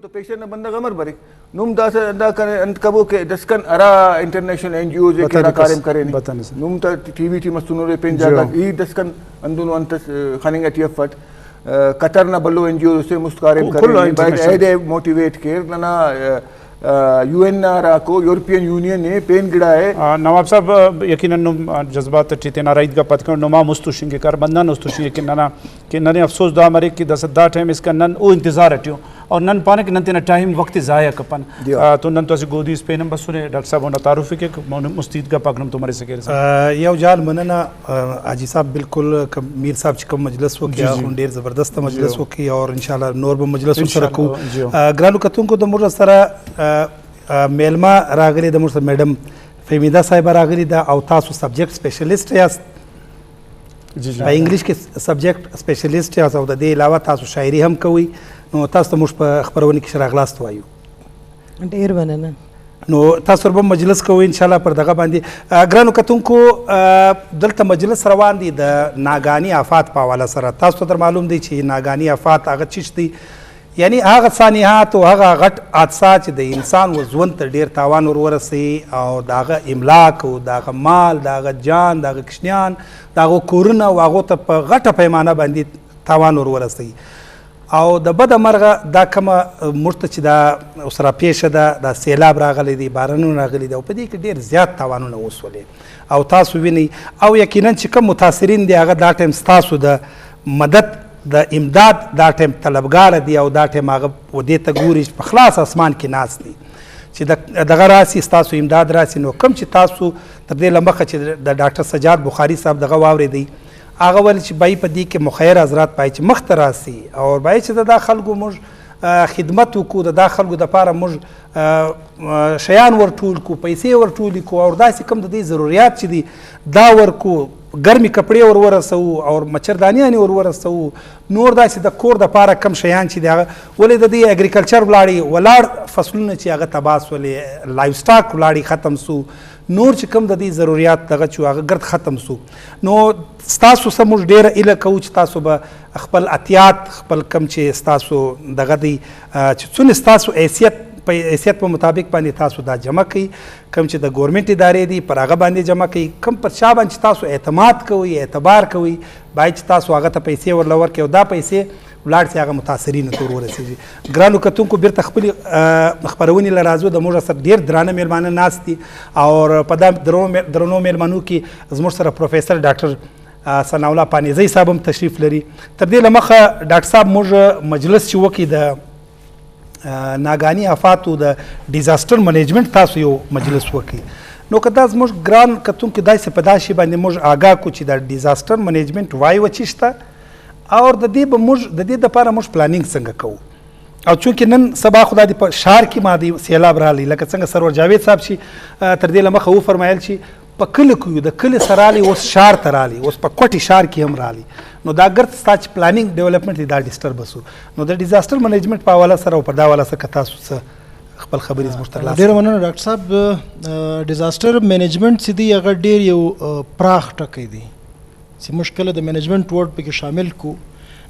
تو پیشن بندغ امر بریک۔ نم داسہ دا کنے انت کبو کہ دسکن ارا انٹرنیشنل این جی اوز کہ بتانے ارا کس، کاریم کرینی۔ بتانے سر۔ نم تا ٹی وی ٹی مستونورے پین جی جاگہ ہو۔ ای دسکن اندونو انت خننگ ٹی افٹ۔ آ، قطر نا بھلو این جی اوز سے مست کاریم کو-، کل کرینی۔ باید انٹرنیشنل۔ ایدے موٹیویٹ کیر ننا، آ، آ، یو این آر آ کو، یورپین یونین نے پین گڑا ہے۔ آ، نواب صاحب، آ، یقیناً نم، آ، جذبات ٹی تینا رائیدگا پتکن نما مستو شنگے کار بندان استو شنگے کہ ننا کہ ننے افسوس دا مریک کہ داسہ دا ٹائم اسکا نن او انتظار اٹیو اور نن پانہ کہ نن تینا ٹائم وقت ضائع کپن۔ جی۔ آ، تو نن تو اسہ گودی اس پین ہم بسنے، ڈاکٹر صاحب اونا تعارف کے مستید گپ آک نم تو مرے سکے سر۔ آ، یو جال مننا، آ، حاجی صاحب بالکل ک-، میر صاحب چکم مجلس و جی، کیا جی۔ خون ڈیر زبردست مجلس جی۔ و کی اور انشاءاللہ نور بہ مجلس سر انشاءاللہ، کو۔ جی۔ آ، گرانو کتونکو د مر سرا، آ، آ، میلما راغلی د مر سر میڈم فہمیدہ صاحبہ راغلی دا او تاسو سبجیکٹ اسپیشلسٹ یاست۔ جی، جی۔ په انګلیش کې سبجیکټ اسپیشلیسټ یاست او د دې علاوه تاسو شاعري هم کوئ، نو تاسو ته موږ په خپرونه کې ښه راغلاست وایو. ډیر مننه. نو تاسو سره به مجلس کوو ان شاء الله پر دغه باندې. آ، ګرانو کتونکو، آ، دلته مجلس روان دی د ناگهاني آفات په حواله سره. تاسو ته در معلوم دی چې ناگهاني آفات هغه چیش دی، یعنی هغه سانحات او هغه غټ حادثه چې د انسان و ژوند ته ډیر تاوان ور ورسوي او د هغه املاک او د هغه مال، د هغه جان، د هغه کشنیان، د هغه کورونه او هغو ته په غټه پیمانه باندې تاوان ور ورسوي. او د بده مرغه دا کومه موږ ته چې دا سره پیښه ده، دا سیلاب راغلی دی، بارانونه راغلي دي او په دې کې ډیر زیات تاوانونه وسولې او تاسو وینئ او یقیناً چې کوم متاثرین دي، هغه دا ټایم ستاسو د مدد، د امداد دا ټایم طلبګار دي او دا ټایم هغه و دې ته ګوري چې په خلاص اسمان کې ناست دي چې د-، دغه راسي، ستاسو امداد راسي. نو کوم چې تاسو تر دې له مخه چې د ډاکټر سجاد بخاري صاحب دغه واورېدئ، هغه ویل چې باید په دې کې مخیر حضرات باید چې مخته راسي او باید چې د دا خلکو موږ، آ، خدمت وکړو، د دا خلکو دپاره موږ، آ، آ، شیان ورټول کړو، پیسې ورټولې کړو او داسې کوم د دې ضروریات چې دي دا ورکړو، ګرمې کپڑې ور ورسوو او مچردانیانې ور ورسوو، نور داسې د کور دپاره کم شیان چې دي هغه، ولې د دې اګریکلچر ولاړې ولاړ فصلونه چې هغه تباه سولې، لایو سټاک ولاړې ختم سو، نور چې کوم د دې ضروریات دغه چې هغه ګرد ختم سو. نو ستاسو سره موږ ډېره هیله کوو چې تاسو به خپل احتیاط، خپل کم چې ستاسو دغه دی، آ، چې څونه ستاسو حیثیت، په حیثیت په مطابق باندې تاسو دا جمع کوئ. کم چې د ګورنمنت ادارې دي، پر هغه باندې جمع کوئ. کم پر چا باندې چې تاسو اعتماد کوئ، اعتبار کوئ، باید چې تاسو هغه ته پیسې ورله ورکړئ او دا پیسې ولاړ سي هغه متاثرینو ته ور ورسیږي. ګرانو کتونکو، بیرته خپلې، آ، خپرونې له راځو. د موږ سره ډېر درانه میلمانه ناست دي او په دا درنو مې-، درنو میلمانو کې زموږ سره پروفیسر ډاکټر، آ، ثناء الله پانیزی صاحب هم تشریف لري. تر دې له مخه ډاکټر صاحب موږ مجلس چې وکړي د، آ، ناگهاني آفاتو د ډیزاسټر منیجمنت تاسو یو مجلس وکړي. نو که دا زموږ ګران کتونکو داسې په دا شي باندې موږ آگاه کو چې دا ډیزاسټر منیجمنت وای و چی شته او د دې به موږ، د دې دپاره موږ پلانینګ څنګه کوو. او چونکه نن سبا خو دا دی په ښار کې ما دی سیلاب راغلی، لکه څنګه سرور جاوید صاحب چې، آ، تر دې له مخه وفرمایل چې په کلیو کې یو، د کلي سره راغلی، اوس ښار ته راغلی، اوس په کوټې ښار کې هم راغلی. نو دا ګرد ستا چې پلانینګ ډیولپمنت دی دا ډیسټرب سو. نو د ډیزاسټر منیجمنت په حواله سره او په دا حواله سره که تاسو څه خپل خبرې زموږ تر لاسه ډېره مننه ډاکټر صاحب. د، آ، ډیزاسټر منیجمنت چې دی هغه ډېر یو، آ، پراخ ټکی دی. چې موږ کله د منیجمنت ورډ پکې شامل کو،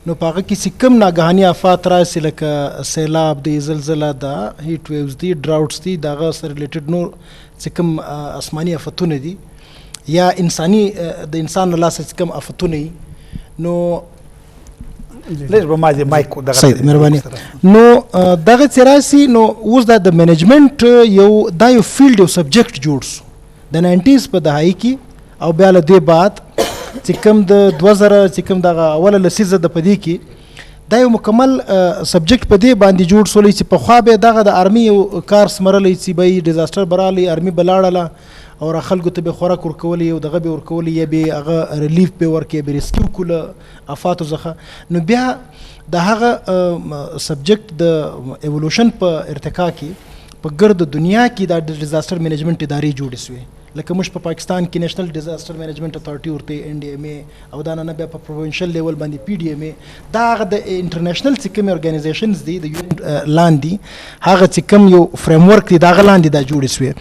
نو په هغه کې چې کوم ناگهاني آفات راسي، لکه سیلاب دی، زلزله ده، هیټ ویوز دي، ډراوټس دي، د هغه سره ریلیټډ نور چې کوم، آ، آسماني آفتونه دي یا انساني، آ، د انسان له لاسه چې کوم آفتونه وي، نو لږ به ما دې مایک دغه صحیح، مهرباني. نو، آ، دغه چې راسي، نو اوس دا د منیجمنت یو، دا یو فیلډ، یو سبجیکټ جوړ سو. د ناینټیز په دهایي کې او بیا له دې بعد چې کوم د دوه زره چې کوم دغه اوله لسیزه ده په دې کې دا یو مکمل، آ، سبجیکټ په دې باندې جوړ سولې چې پخوا به دغه د آرمي یو کار سمرلې چې به یې ډیزاسټر به راغلی، آرمي به لاړله او را خلکو ته به خوراک ورکولې او دغه به ورکولې یا به هغه ریلیف به ورکې، به ریسکیو کوله آفاتو څخه. نو بیا د هغه، آ، سبجیکټ د ایوولوشن په ارتقا کې په ګرد دنیا کې دا د ډیزاسټر مینجمنت ادارې جوړې سوې. لکه موږ په پاکستان کې نیشنل ډیزاسټر مینجمنت اتھارټي ورته، این ډي ایم اے، او دا نه بیا په پروونشل لیول باندې پی ډي ایم اے. دا هغه د انټرنیشنل چې کومې اورګانیزیشنز دي، د یو این، آ، لاندې هغه چې کوم یو فریم ورک دی، دا هغه لاندې دا جوړې سوې.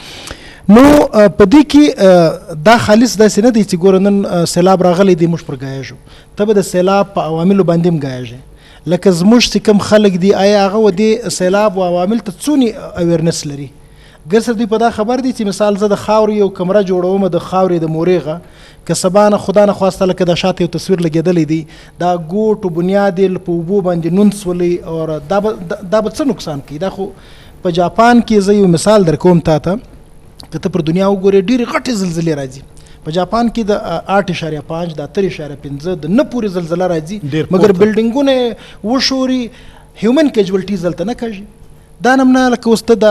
نو، آ، په دې کې، آ، دا خالص داسې نه دی چې ګوره نن، آ، سیلاب راغلی دی، موږ پر ګایه شو. ته به د سیلاب په عواملو باندې هم ګایه شې. لکه زموږ چې کوم خلک دي، آیا هغه و دې سیلاب و عوامل ته څوني اویرنس لري؟ ګر سره دوی په دا خبر دي چې مثال زه د خاورې یو کمره جوړوم، د خاورې د مورېغه، که سبا نه خدا نه خواسته، لکه دا شاته یو تصویر لګېدلی دی، دا ګوټ و بنیاد یې په اوبو باندې نون سولي، او دا به، دا، دا به څه نقصان کوي؟ دا خو په جاپان کې، زه یو مثال درکوم تا ته، که ته پر دنیا وګورې، ډېرې غټې زلزلې راځي. په جاپان کې د، آ، آټ اعشاریه پنج، د اتر اعشاریه پنځه، د نه پورې زلزله راځي، ډېر مګر پورته. بلډینګونه یې وشوري، هیومن کیژوالټیز دلته نه کېږي. دا نمونه لکه اوس ته د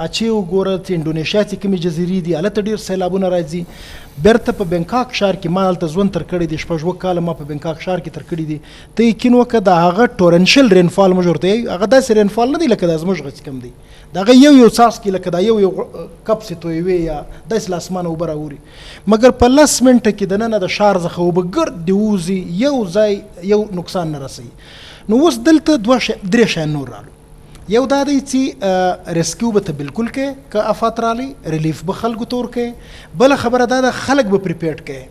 اچې وګوره، چې انډونیشیا چې کومې جزیرې دي، هلته ډېر سیلابونه راځي. بیرته په بینکاک ښار کې ما هلته ژوند تر کړی دی، شپږ اووه کاله ما په بینکاک ښار کې تر کړي دي. ته یقین وکړه، د هغه ټورنشل رینفال موږ ورته یو، هغه داسې رینفال نه دی لکه دا زموږ غچ کم دی. د هغه یو یو څاڅکي لکه دا یو یو غ-، کپ سي تویوي یا داسې له اسمانه اوبه راوري. مګر په لس منټه کې دننه د ښار څخه اوبه ګرد دې ووزي، یو ځای یو نقصان نه رسوي. نو اوس دلته دوه شی-، درې شیان نور رالو. یو دا دی چې، آ، ریسکیو به ته بالکل کوې، که آفات رالی، ریلیف به خلکو ته ورکوې. بله خبره دا ده، خلک به پریپیرډ کوې.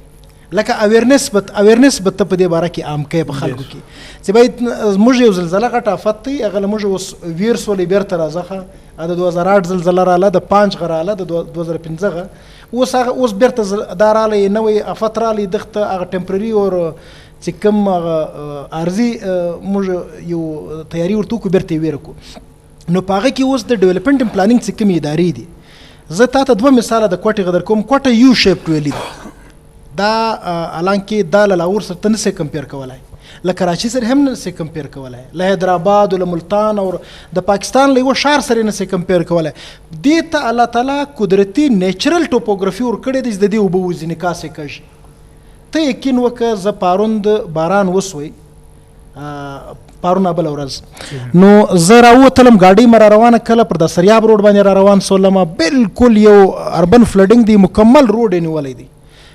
لکه اویرنس به، اویرنس به ته په دې باره کې عام کوې په خلکو کې. چې باید، آ، موږ یو زلزله غټ آفت دی، هغه له موږ اوس ویر سولې بیرته راځخه. ا د دوه هزار آټ زلزله رااله، د پنج غ رااله، د دوه، دوه هزار پنځه غ. اوس هغه، اوس بیرته زل-، دا رالی، نوی آفت رالی، دغه ته هغه ټمپرري اور چې کوم هغه، آ، عارضي، آ، موږ یو تیاری ورته وکړو، بیرته یې ویره کړو. نو په هغه کې اوس د ډیولپمنت اینډ پلانینګ چې کومې ادارې دي، زه تا ته دوه مثاله د کوټې غ درکوم. کوټه یو شیپډ ویلي ده. دا، آ، حالانکه دا له لاهور سره ته نسې کمپیر کولای، له کراچي سره هم نسې کمپیر کولای، له حیدرآباد او له ملتان او د پاکستان له یوه ښار سره یې نسې کمپیر کولای. دې ته الله تعالی قدرتي نیچرل ټوپوګرافي ورکړې ده چې د دې اوبه ووزي، نکاس یې کېږي. ته یقین وکړه، زه پرون د باران وسوی، آ، پرون بله ورځ. نو زه راووتلم، ګاډۍ مې را روانه کله، پر د سریاب روډ باندې را روان سولم، بالکل یو اربن فلډینګ دی، مکمل روډ یې نیولی دی.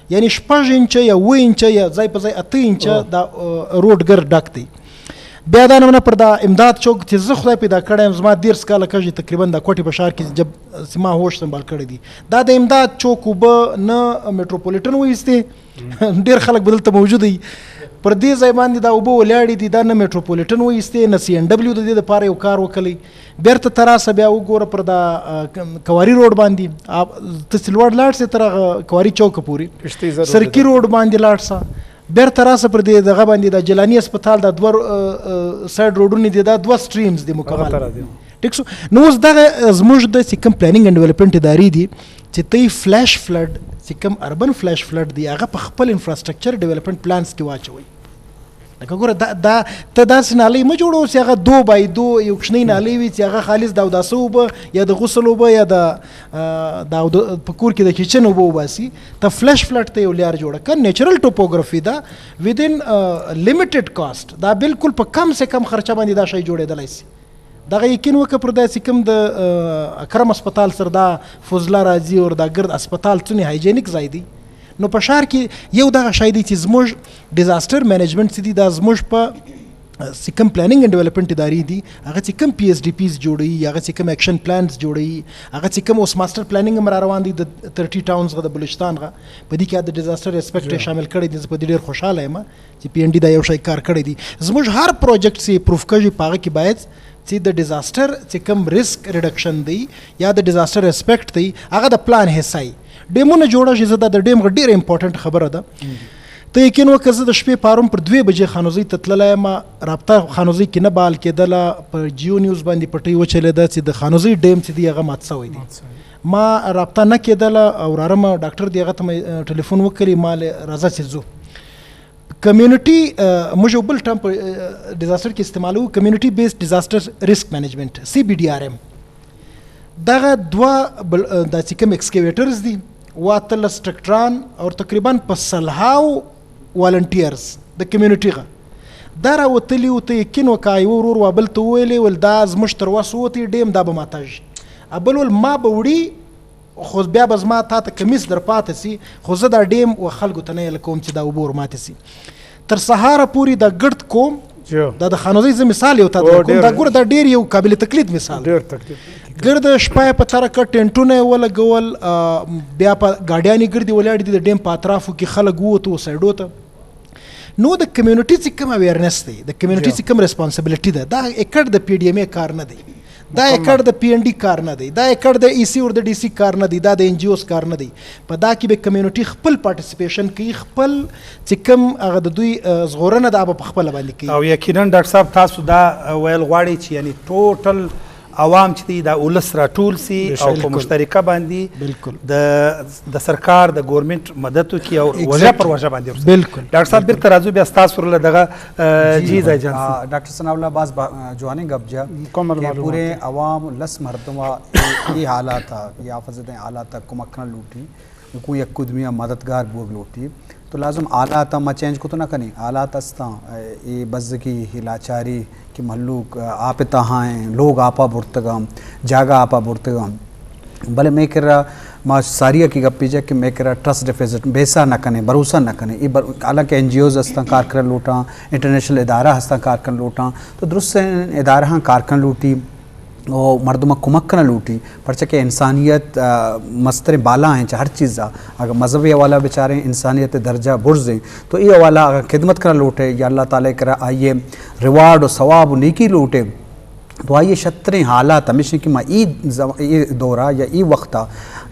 یعنی شپږ انچه یا اووه انچه یا ځای په ځای اته انچه دا، آ، روډ ګر ډک دی. بیا دا نمونه پر دا امداد چوک چې زه خدای پیدا کړی یم، زما دېرش کاله کېږي تقریباً دا کوټې په ښار کې جب، چې ما هوش سنبال کړی دی. دا د امداد چوک اوبه نه میټروپولیټن وایستې، ډېر خلک به دلته موجود وي. پر دې ځای باندې دا اوبه ولاړې دي، دا نه میټروپولیټن وایستې، نه سي ان ډبلیو د دې دپاره یو کار وکړی. بیرته ته راسه، بیا وګوره پر دا، آ، ک-، کواري روډ باندې، آ، ته سلواډ لاړ سې تر هغه کواري چوک پورې. کشتۍ زر سرکي روډ. روډ باندې لاړ سه. بیرته راسه پر دې دغه باندې، دا جیلاني هسپتال، دا دوه، آ، آ، سایډ روډونه دي، دا دوه سټریمز دي مکمل. هغه تر دي. ٹھیک شو. نو اوس دغه زموږ د چې کوم پلانینګ اینډ ډیولپمنت ادارې دي، چې ته فلیش فلډ، چې کوم اربن فلیش فلډ دی، هغه په خپل انفراسټرکچر ډیولپمنت پلانز کې واچوي. لکه ګوره، دا، دا، ته داسې نالۍ مه جوړوه چې هغه دو بای دو یو کوچنۍ نالۍ وي، چې هغه خالص د اوداسه اوبه یا د غسل اوبه یا د، آ، د اود-، په کور کې د کچن اوبه وباسي. ته فلیش فلډ ته یو لیار جوړه کړه. نیچرل ټوپوګرافي ده، ودین، آ، لیمیټډ کاسټ، دا بالکل په کم سے کم خرچه باندې دا شی جوړېدلی سي. دغه یقین وکړه، پر داسې کوم د، آ، اکرم هسپتال سره دا فضله راځي او دا ګرد هسپتال څونې هایجینیک ځای دی. نو په ښار کې یو دغه شی دی چې زموږ ډیزاسټر مینجمنت چې دی، دا زموږ په، آ، چې کوم پلانینګ اینډ ډیولپمنت ادارې دي، هغه چې کوم پي ایس ډي پیز جوړوي، هغه چې کوم ایکشن پلانز جوړوي، هغه چې کوم اوس ماسټر پلانینګ هم را روان دی د ترټي ټاونز غ د بلوچستان غ، په دې کې د ډیزاسټر ریسپیکټ یې شامل کړی دی. زه په دې ډېر خوشحاله یم. چې پي این ډي دا یو شی کار کړی دی. زموږ هر پروجیکټ چې اپروف کېږي، په هغه کې باید چې د ډیزاسټر چې کوم ریسک ریډکشن دی یا د ډیزاسټر ریسپیکټ دی، هغه د پلان حصه وي. ډیمونه جوړه شي، زه دا د ډیم غ-، ډېره امپورټنټ خبره ده. ته یقین وکړه، زه د شپې پرون پر دوه بجې خانوزۍ ته تللی یم، رابطه خانوزۍ کې نه بحال کېدله. په جیو نیوز باندې پټۍ وچلېده چې د خانوزۍ ډیم چې دی، هغه مات شوی دی. مات شوی. ما رابطه نه کېدله او وراره مې ډاکټر دی، هغه ته مې، آ، ټلیفون وکړی، ما له راځه چې ځو. کمیونټي، آ، موږ یو بل ټرم په، آ، ډیزاسټر کې استعمالوو، کمیونټي بیسډ ډیزاسټر ریسک مینجمنت، سی بي ډي آر ایم. دغه دوه بل، آ، دا چې کوم ایکسکیویټرز دي، او اتلس ټرکټران او تقریباً په سلهاو والنټیرز د کمیونټي غ دا راوتلي وو. ته یقین وکړه، یو ورور و بل ته وویلې، ول دا زموږ تر وس ووتی ډیم، دا به ماته شي. ا بل ول ما به وړي، خو بیا به زما تا ته کمیس در پاتې سي، خو زه دا ډیم و خلکو ته نه یله کوم چې دا اوبه ور ماتې سي. تر سهاره پورې دا ګرد کوم، دا د خانوزۍ زه مثال یو تا ته کوم. دا ګوره، دا ډیر یو قابل تقلید مثال. ډیر تقلید. ګرد شپه یې په تره کړ، ټینټونه یې ولګول، آ، بیا په ګاډیانې ګردې ولاړې دي، د ډیم په اطرافو کې خلک ووتو سایډو ته. نو د کمیونٹی چکم اویئرنس دی، د کمیونٹی جی۔ چکم ریسپانسبلٹی ده. دا اکڑ د پی ڈی ایم اے کار نه دی، دا مکمل. اکڑ د پی این ڈی کار نه دی، دا اکڑ د ای سی اور د ڈی سی کار نه دی، دا د این جی اوز کار نه دی. په دا کی به کمیونٹی خپل پارٹیسپیشن کوي، خپل چکم هغه د دوی، اه، زغورنه دا به په خپل باندې کوي. او یقیناً ډاکټر صاحب، تاسو دا، اه، ویل غواړئ چې یعنی ټوټل عوام چې دی دا ولس را ټول سي او په مشترکه باندې د، د سرکار د ګورنمنت مدد وکړي او وجه پر وجه باندې ورسره. بالکل. ډاکټر صاحب، بیرته راځو بیا ستاسو له دغه، اه، جی، جی، ځای جان سي. آ، ڈاکٹر ثناء اللہ باز با-، جوانیں گپ جا کہ پورے عوام لس مردم ءَ اے، اے حالات ءَ، اے آفت زدہ حالات ءَ کمک کنگ لوٹی، گوں یک کدمی ءَ مددگار بوگ لوٹی. تو لازم حالات ءَ ما چینج کت نہ کنیں، حالات استاں، اے بزگی، اے لاچاری کہ مھلوک آپ ءِ تہا ایں، لوگ آپ ءَ برتگاں، جاگہ آپ ءَ برتگاں. بلے مئے کرا ما ساری ءَ کہ گپے جا کہ مئے کرا ٹرسٹ ڈیفیسٹ، بھروسہ نہ کنیں، بھروسہ نہ کنیں. اے بر-، حالانکہ این جی اوز ہستاں کار کرن لوٹاں، انٹرنیشنل ادارہ ہستاں کار کرن لوٹاں، تو درستیں ادارہاں کار کرن لوٹی. و مردم ءَ کمک کنگ لوٹی، پرچہ کہ انسانیت، آ، مستریں بالا ایں چہ ہر چیز ءَ. اگر مذہبی حوالہ بچاریں، انسانیت ءِ درجہ برز ایں، تو اے حوالہ اگر خدمت کنگ لوٹے یا اللہ تعالیٰ ءِ کرا آئی ءِ ریوارڈ و ثواب و نیکی لوٹے، تو آئی ءِ شتریں حالات ہمیش ایں کہ ما اے زم-، اے دور ءَ یا اے وقت ءَ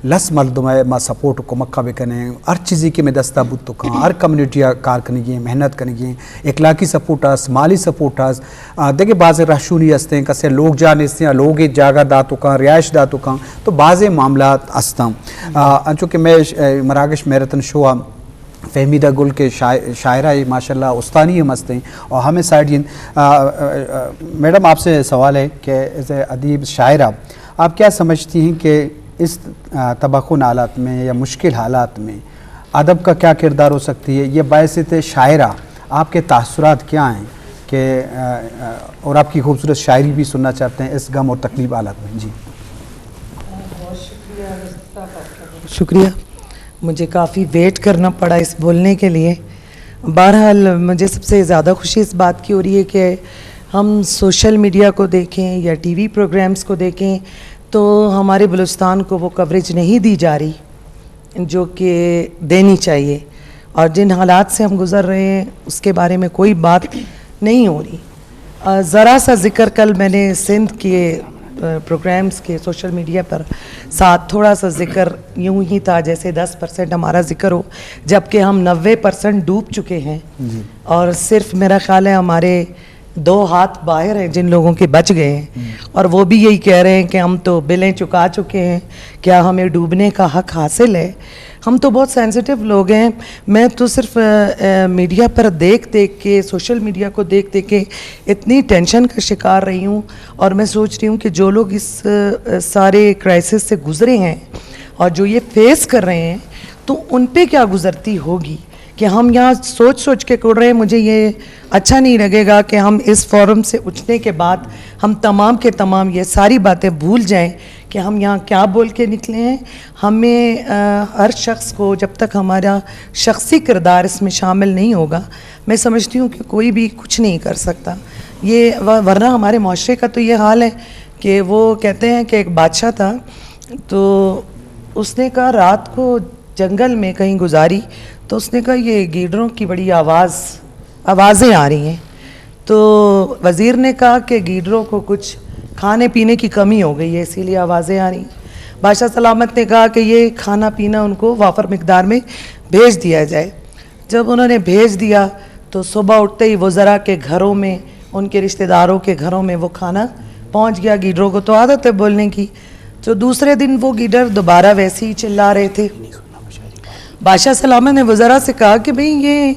لس مردم ءَ ما سپورٹ و کمک ءَ بکنیں، ہر چیزے کہ مئے دست ءَ بوت کاں، ہر کمیونٹی ءَ کار کنگی ایں، محنت کنگی ایں، اخلاقی سپورٹ است، مالی سپورٹ است، آ، دگہ بازیں رہشونی ہستیں، کسے لوگ جاہ نیستیں، آ لوگ ءِ جاگہ داتو کاں، رہائش داتو کاں، تو بازیں معاملات ہستاں. آ، انچو کہ مئے ش-، اے، مراگش میرتن شو ءَ فہمیدہ گل کہ شاع-، شاعرہ اے، ماشاءاللہ استانی ہم ہستیں اور ہمیں سائیڈ جن، آ، آ، آ، میڈم آپ سے سوال ہے کہ ایز اے ادیب شاعرہ آپ کیا سمجھتی ہیں کہ اس، آ، تباہ کن حالات میں یا مشکل حالات میں ادب کا کیا کردار ہو سکتی ہے؟ یہ باعث شاعرہ آپ کے تاثرات کیا ہیں کہ، آ، آ، اور آپ کی خوبصورت شاعری بھی سننا چاہتے ہیں اس غم اور تکلیف حالت میں. جی. شکریہ. مجھے کافی ویٹ کرنا پڑا اس بولنے کے لیے. بہرحال، مجھے سب سے زیادہ خوشی اس بات کی ہو رہی ہے کہ ہم سوشل میڈیا کو دیکھیں یا ٹی وی پروگرامز کو دیکھیں، تو ہمارے بلوچستان کو وہ کوریج نہیں دی جا رہی جو کہ دینی چاہیے، اور جن حالات سے ہم گزر رہے ہیں، اس کے بارے میں کوئی بات نہیں ہو رہی. آ، ذرا سا ذکر، کل میں نے سندھ کے، آ، پروگرامز کے سوشل میڈیا پر ساتھ تھوڑا سا ذکر یوں ہی تھا جیسے دس پرسنٹ ہمارا ذکر ہو، جبکہ ہم نوے پرسنٹ ڈوب چکے ہیں. جی. اور صرف میرا خیال ہے ہمارے دو ہاتھ باہر ہیں جن لوگوں کے بچ گئے ہیں، اور وہ بھی یہی کہہ رہے ہیں کہ ہم تو بلیں چکا چکے ہیں، کیا ہمیں ڈوبنے کا حق حاصل ہے؟ ہم تو بہت سینسیٹیو لوگ ہیں. میں تو صرف، آ، آ، میڈیا پر دیکھ دیکھ کے، سوشل میڈیا کو دیکھ دیکھ کے اتنی ٹینشن کا شکار رہی ہوں، اور میں سوچ رہی ہوں کہ جو لوگ اس، آ، سارے کرائسس سے گزرے ہیں اور جو یہ فیس کر رہے ہیں، تو ان پہ کیا گزرتی ہوگی کہ ہم یہاں سوچ سوچ کے کر رہے ہیں. مجھے یہ اچھا نہیں لگے گا کہ ہم اس فورم سے اٹھنے کے بعد ہم تمام کے تمام یہ ساری باتیں بھول جائیں کہ ہم یہاں کیا بول کے نکلے ہیں. ہمیں، آ، ہر شخص کو، جب تک ہمارا شخصی کردار اس میں شامل نہیں ہوگا، میں سمجھتی ہوں کہ کوئی بھی کچھ نہیں کر سکتا. یہ و-، ورنہ ہمارے معاشرے کا تو یہ حال ہے کہ وہ کہتے ہیں کہ ایک بادشاہ تھا، تو اس نے کہا، رات کو جنگل میں کہیں گزاری، تو اس نے کہا، یہ گیڈروں کی بڑی آواز، آوازیں آ رہی ہیں. تو وزیر نے کہا کہ گیڈروں کو کچھ کھانے پینے کی کمی ہو گئی ہے، اسی لیے آوازیں آ رہی ہیں. بادشاہ سلامت نے کہا کہ یہ کھانا پینا ان کو وافر مقدار میں بھیج دیا جائے. جب انہوں نے بھیج دیا تو صبح اٹھتے ہی وزراء کے گھروں میں، ان کے رشتہ داروں کے گھروں میں وہ کھانا پہنچ گیا. گیڈروں کو تو عادت ہے بولنے کی. تو دوسرے دن وہ گیڈر دوبارہ ویسے ہی چلا رہے تھے. بادشاہ سلامت نے وزراء سے کہا کہ بھئی، یہ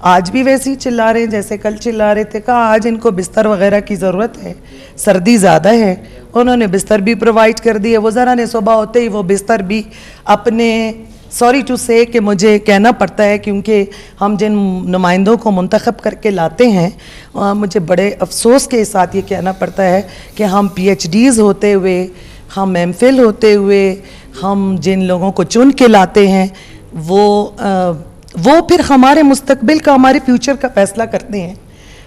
آج بھی ویسے ہی چلا رہے ہیں جیسے کل چلا رہے تھے. کہا، آج ان کو بستر وغیرہ کی ضرورت ہے، سردی زیادہ ہے. انہوں نے بستر بھی پرووائیڈ کر دیے. وزراء نے صبح ہوتے ہی وہ بستر بھی اپنے، سوری ٹو سے کہ مجھے کہنا پڑتا ہے، کیونکہ ہم جن نمائندوں کو منتخب کر کے لاتے ہیں، آ، مجھے بڑے افسوس کے ساتھ یہ کہنا پڑتا ہے کہ ہم پی ایچ ڈیز ہوتے ہوئے، ہم ایم فل ہوتے ہوئے، ہم جن لوگوں کو چن کے لاتے ہیں، وہ، آ، وہ پھر ہمارے مستقبل کا، ہمارے فیوچر کا فیصلہ کرتے ہیں،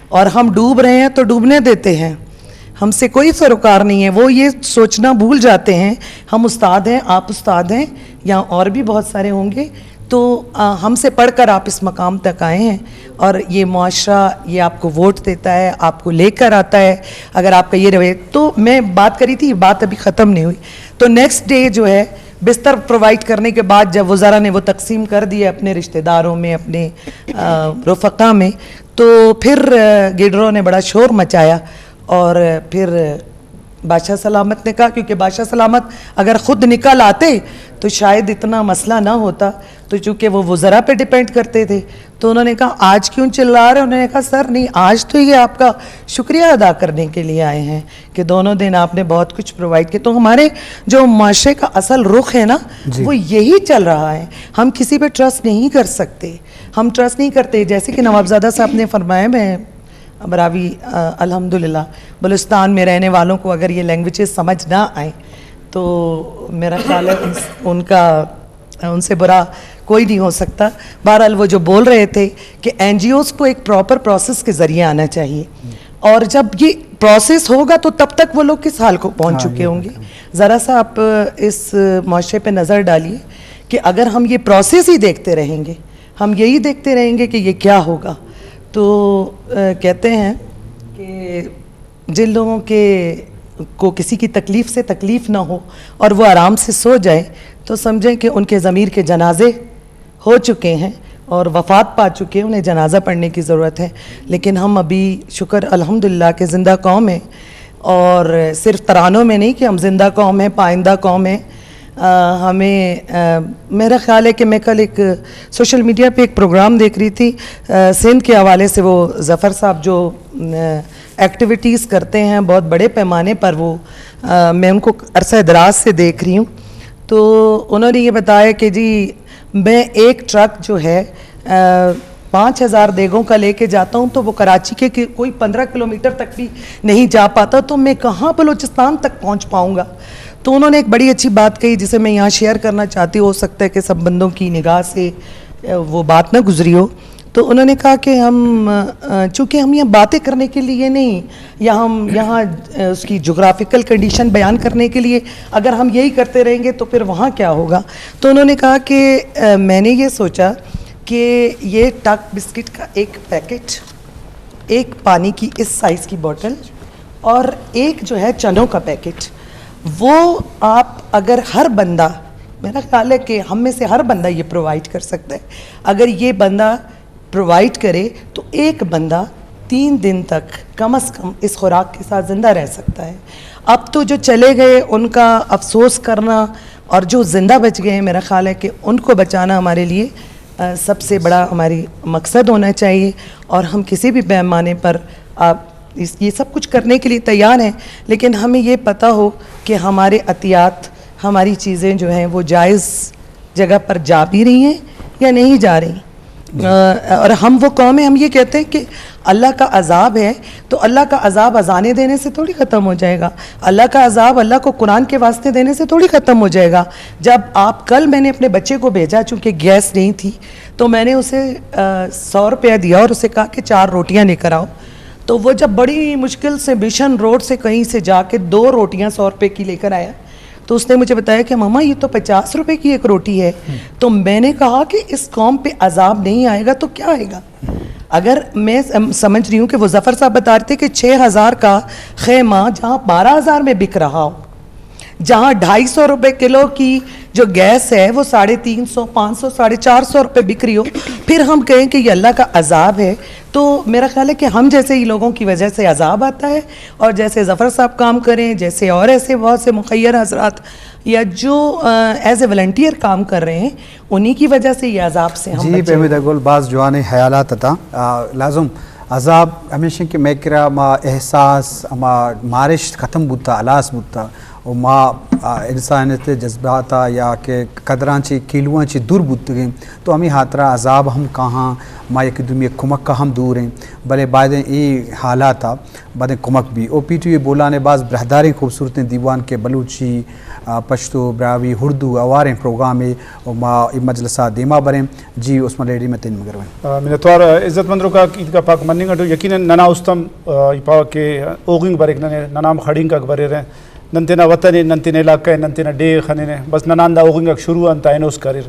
اور ہم ڈوب رہے ہیں تو ڈوبنے دیتے ہیں، ہم سے کوئی سروکار نہیں ہے. وہ یہ سوچنا بھول جاتے ہیں، ہم استاد ہیں، آپ استاد ہیں، یا اور بھی بہت سارے ہوں گے، تو ہم سے پڑھ کر آپ اس مقام تک آئے ہیں اور یہ معاشرہ، یہ آپ کو ووٹ دیتا ہے، آپ کو لے کر آتا ہے۔ اگر آپ کا یہ رویہ، تو میں بات کری تھی، بات ابھی ختم نہیں ہوئی۔ تو نیکسٹ ڈے جو ہے، بستر پرووائیڈ کرنے کے بعد جب وزراء نے وہ تقسیم کر دیے اپنے رشتہ داروں میں، اپنے رفقا میں، تو پھر گیڈروں نے بڑا شور مچایا اور پھر بادشاہ سلامت نے کہا، کیونکہ بادشاہ سلامت اگر خود نکل آتے تو شاید اتنا مسئلہ نہ ہوتا، تو چونکہ وہ وزراء پہ ڈیپینڈ کرتے تھے۔ تو انہوں نے کہا، آج کیوں چلا رہے ہیں؟ انہوں نے کہا، سر نہیں، آج تو یہ آپ کا شکریہ ادا کرنے کے لیے آئے ہیں کہ دونوں دن آپ نے بہت کچھ پرووائیڈ کیا۔ تو ہمارے جو معاشرے کا اصل رخ ہے نا، جی۔ وہ یہی چل رہا ہے۔ ہم کسی پہ ٹرسٹ نہیں کر سکتے، ہم ٹرسٹ نہیں کرتے۔ جیسے کہ نوابزادہ صاحب نے فرمایا، میں براوی، الحمدللہ، بلوچستان میں رہنے والوں کو اگر یہ لینگویجز سمجھ نہ آئیں تو میرا خیال ہے ان کا، ان سے برا کوئی نہیں ہو سکتا۔ بہرحال، وہ جو بول رہے تھے کہ این جی اوز کو ایک پراپر پروسیس کے ذریعے آنا چاہیے، اور جب یہ پروسیس ہوگا تو تب تک وہ لوگ کس حال کو پہنچ چکے ہوں گے۔ ذرا سا آپ اس معاشرے پہ نظر ڈالیے کہ اگر ہم یہ پروسیس ہی دیکھتے رہیں گے، ہم یہی دیکھتے رہیں گے کہ یہ کیا ہوگا۔ تو کہتے ہیں کہ جن لوگوں کے، کو کسی کی تکلیف سے تکلیف نہ ہو اور وہ آرام سے سو جائیں، تو سمجھیں کہ ان کے ضمیر کے جنازے ہو چکے ہیں اور وفات پا چکے ہیں، انہیں جنازہ پڑھنے کی ضرورت ہے۔ لیکن ہم ابھی، شکر الحمدللہ، کہ زندہ قوم ہیں، اور صرف ترانوں میں نہیں کہ ہم زندہ قوم ہیں، پائندہ قوم ہیں۔ ہمیں، میرا خیال ہے کہ میں کل ایک سوشل میڈیا پہ ایک پروگرام دیکھ رہی تھی، سندھ کے حوالے سے، وہ ظفر صاحب جو ایکٹیویٹیز کرتے ہیں بہت بڑے پیمانے پر، وہ میں ان کو عرصہ دراز سے دیکھ رہی ہوں۔ تو انہوں نے یہ بتایا کہ جی، میں ایک ٹرک جو ہے پانچ ہزار دیگوں کا لے کے جاتا ہوں تو وہ کراچی کے کوئی پندرہ کلومیٹر تک بھی نہیں جا پاتا، تو میں کہاں بلوچستان تک پہنچ پاؤں گا؟ تو انہوں نے ایک بڑی اچھی بات کہی جسے میں یہاں شیئر کرنا چاہتی ہوں، ہو سکتا ہے کہ سب بندوں کی نگاہ سے وہ بات نہ گزری ہو۔ تو انہوں نے کہا کہ ہم، چونکہ ہم یہ باتیں کرنے کے لیے نہیں، یا ہم یہاں اس کی جغرافیکل کنڈیشن بیان کرنے کے لیے اگر ہم یہی کرتے رہیں گے تو پھر وہاں کیا ہوگا؟ تو انہوں نے کہا کہ میں نے یہ سوچا کہ یہ ٹک بسکٹ کا ایک پیکٹ، ایک پانی کی اس سائز کی بوٹل اور ایک جو ہے چنوں کا پیکٹ، وہ آپ اگر ہر بندہ، میرا خیال ہے کہ ہم میں سے ہر بندہ یہ پرووائیڈ کر سکتا ہے۔ اگر یہ بندہ پرووائیڈ کرے تو ایک بندہ تین دن تک کم از کم اس خوراک کے ساتھ زندہ رہ سکتا ہے۔ اب تو جو چلے گئے ان کا افسوس کرنا اور جو زندہ بچ گئے ہیں، میرا خیال ہے کہ ان کو بچانا ہمارے لیے سب سے بڑا ہماری مقصد ہونا چاہیے، اور ہم کسی بھی پیمانے پر آپ اس یہ سب کچھ کرنے کے لیے تیار ہیں، لیکن ہمیں یہ پتہ ہو کہ ہمارے عطیات، ہماری چیزیں جو ہیں وہ جائز جگہ پر جا بھی رہی ہیں یا نہیں جا رہی۔ اور ہم وہ قوم ہیں، ہم یہ کہتے ہیں کہ اللہ کا عذاب ہے، تو اللہ کا عذاب اذانیں دینے سے تھوڑی ختم ہو جائے گا۔ اللہ کا عذاب اللہ کو قرآن کے واسطے دینے سے تھوڑی ختم ہو جائے گا۔ جب آپ، کل میں نے اپنے بچے کو بھیجا، چونکہ گیس نہیں تھی، تو میں نے اسے سو روپیہ دیا اور اسے کہا کہ چار روٹیاں لے کر آؤ۔ تو وہ جب بڑی مشکل سے مشن روڈ سے کہیں سے جا کے دو روٹیاں سو روپے کی لے کر آیا، تو اس نے مجھے بتایا کہ ماما، یہ تو پچاس روپے کی ایک روٹی ہے۔ تو میں نے کہا کہ اس قوم پہ عذاب نہیں آئے گا تو کیا آئے گا؟ اگر میں سمجھ رہی ہوں کہ وہ ظفر صاحب بتا رہے تھے کہ چھ ہزار کا خیمہ جہاں بارہ ہزار میں بک رہا ہو، جہاں ڈھائی سو روپے کلو کی جو گیس ہے وہ ساڑھے تین سو، پانچ سو، ساڑھے چار سو روپے بک رہی ہو، پھر ہم کہیں کہ یہ اللہ کا عذاب ہے، تو میرا خیال ہے کہ ہم جیسے ہی لوگوں کی وجہ سے عذاب آتا ہے۔ اور جیسے ظفر صاحب کام کریں، جیسے اور ایسے بہت سے مخیر حضرات یا جو ایز اے والنٹیئر کام کر رہے ہیں، انہی کی وجہ سے یہ عذاب سے ہم جی، بچے۔ پہمید گل، باز جوانیں خیالات اتا۔ لازم عذاب ہمیش انت کہ مئے کرا ما احساس، ہما مارشت ختم بوتا، ہلاس بوتا، و ما انسانیت جذباتا یا کہ قدراں چی، کیلواں چی دور بوتگیں، تو ہمے ہاترا عذاب ہم کاہاں، ما یکے دومی کمک کا ہم دور ہیں، بلے بایدیں اے حالاتا بایدیں کمک بی۔ او پی ٹی وی بولان ء باز براہداریں خوبصورتیں دیوان کہ بلوچی، پشتو، براہوئی، اردو ہواریں پروگرامے و ما اے مجلس ء دیما بریں۔ جی عثمان ریڈی، متین مگروین۔ منتوار عزت مند روکا، عیدگاہ پاک مننگ اٹو۔ یقیناً ننا استم ای پاوہ کہ اوغنگ بریک ننے، ننا ہم خڑینکک بریرہ، نن تینا وطن ء، نن تینا علاقہ ء، نن تینا ڈیہہ ء خننہ، بس ننان دا اوغنگک شروع انت اینوس کریر۔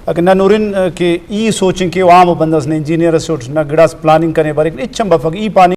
اگہ نہ نورین، آ، کہ ای سوچیں کہ عام بندہ اس نہ انجینئر اس اٹ، نہ گڑاس پلاننگ کنے، بلکہ اچم بفک ای پانی